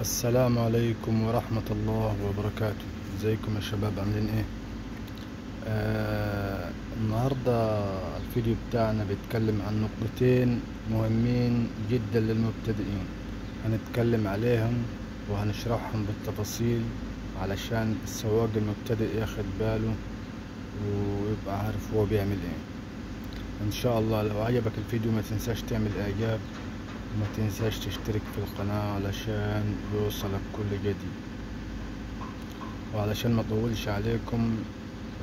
السلام عليكم ورحمة الله وبركاته. ازيكم يا شباب، عاملين ايه؟ النهاردة الفيديو بتاعنا بيتكلم عن نقطتين مهمين جدا للمبتدئين، هنتكلم عليهم وهنشرحهم بالتفاصيل علشان السواق المبتدئ ياخد باله ويبقى عارف هو بيعمل ايه. ان شاء الله لو عجبك الفيديو ما تنساش تعمل اعجاب وما تنساش تشترك في القناة علشان يوصلك كل جديد. وعلشان ما اطولش عليكم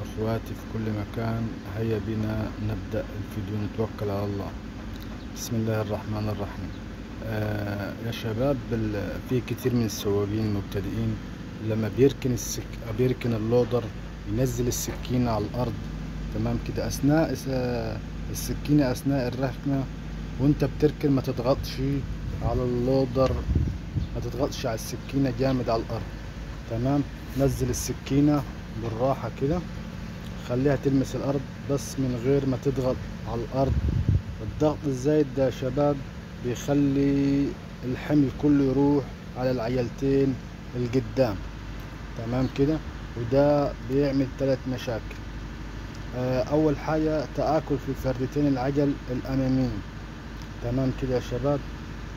اخواتي في كل مكان، هيا بنا نبدأ الفيديو، نتوكل على الله. بسم الله الرحمن الرحيم. يا شباب، في كتير من السواقين المبتدئين لما بيركن اللودر ينزل السكينة على الارض، تمام كده، اثناء السكينة اثناء الركنة وانت بتركن ما تضغطش على اللودر، ما تضغطش على السكينة جامد على الارض، تمام. نزل السكينة بالراحة كده، خليها تلمس الارض بس من غير ما تضغط على الارض. الضغط الزايد ده يا شباب بيخلي الحمل كله يروح على العيلتين القدام، تمام كده. وده بيعمل 3 مشاكل. اول حاجة تآكل في فردتين العجل الاماميين، تمام كده يا شباب.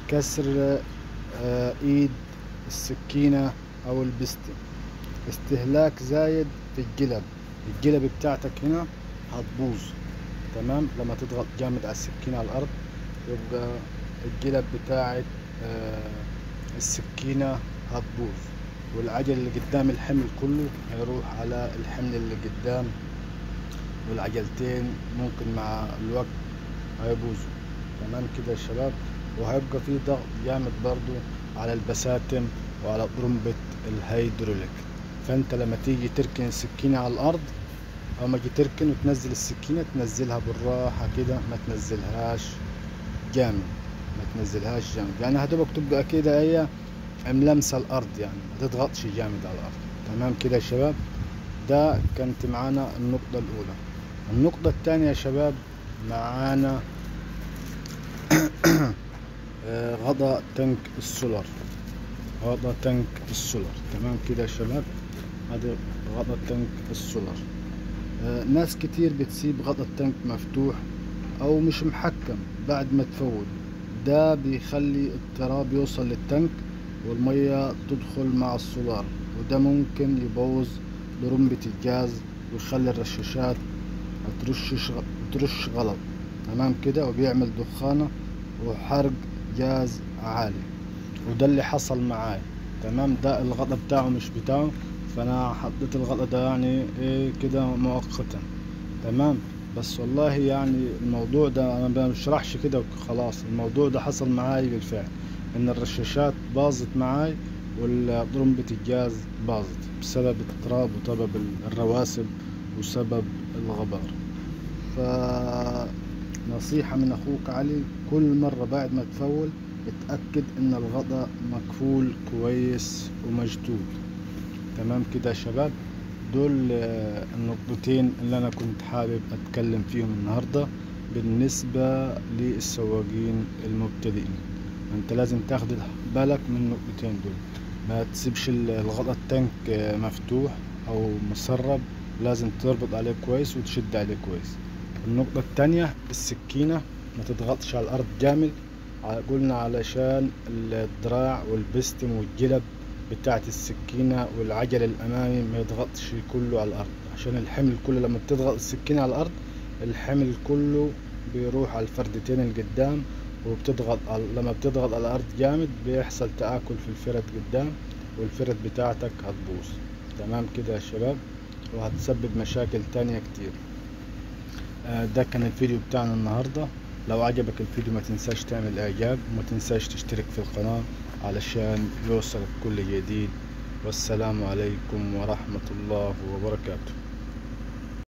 كسر ايد السكينة او البستم، استهلاك زايد في الجلب، الجلب بتاعتك هنا هتبوظ، تمام. لما تضغط جامد على السكينة على الارض يبقى الجلب بتاعت السكينة هتبوظ، والعجل اللي قدام الحمل كله هيروح على الحمل اللي قدام، والعجلتين ممكن مع الوقت هيبوظوا، تمام كده يا شباب. وهيبقى في ضغط جامد برضو على البساتم وعلى طرمبة الهيدروليك. فانت لما تيجي تركن السكينة على الارض، او ما تيجي تركن وتنزل السكينة، تنزلها بالراحة كده، ما تنزلهاش جامد، ما تنزلهاش جامد، يعني هتبقى تبقى كده هي ملامسة الارض، يعني ما تضغطش جامد على الارض، تمام كده يا شباب. ده كانت معانا النقطة الاولى. النقطة الثانية يا شباب معانا غطاء تنك السولار، غطاء تنك السولار، تمام كده يا شباب. هذا غطاء تنك السولار. ناس كتير بتسيب غطاء التنك مفتوح او مش محكم بعد ما تفوت، ده بيخلي التراب يوصل للتنك والمية تدخل مع السولار، وده ممكن يبوظ طرمبة الجاز ويخلي الرشاشات ترش غلط، تمام كده، وبيعمل دخانة وحرق جاز عالي. وده اللي حصل معاي، تمام. ده الغطا بتاعه مش بتاعه، فانا حطيت الغطا ده يعني ايه كده مؤقتا، تمام. بس والله يعني الموضوع ده انا ما بشرحش كده وخلاص، الموضوع ده حصل معاي بالفعل، ان الرشاشات باظت معاي والطرمبة الجاز باظت بسبب التراب وسبب الرواسب وسبب الغبار. فنصيحة من اخوك علي، كل مرة بعد ما تفول اتأكد ان الغطاء مكفول كويس ومشدود، تمام كده يا شباب. دول النقطتين اللي انا كنت حابب اتكلم فيهم النهاردة بالنسبة للسواقين المبتدئين. انت لازم تاخد بالك من النقطتين دول، ما تسيبش الغطاء التانك مفتوح او مسرب، لازم تربط عليه كويس وتشد عليه كويس. النقطة التانية السكينة ما تضغطش على الارض جامد، قلنا علشان الدراع والبستم والجلب بتاعت السكينة والعجل الامامي ما يضغطش كله على الارض، عشان الحمل كله لما بتضغط السكينة على الارض الحمل كله بيروح على الفردتين القدام، وبتضغط لما بتضغط على الارض جامد بيحصل تآكل في الفرد قدام، والفرد بتاعتك هتبوظ، تمام كده يا شباب، وهتسبب مشاكل تانية كتير. ده كان الفيديو بتاعنا النهاردة. لو عجبك الفيديو ما تنساش تعمل اعجاب وما تنساش تشترك في القناة علشان يوصلك كل جديد. والسلام عليكم ورحمة الله وبركاته.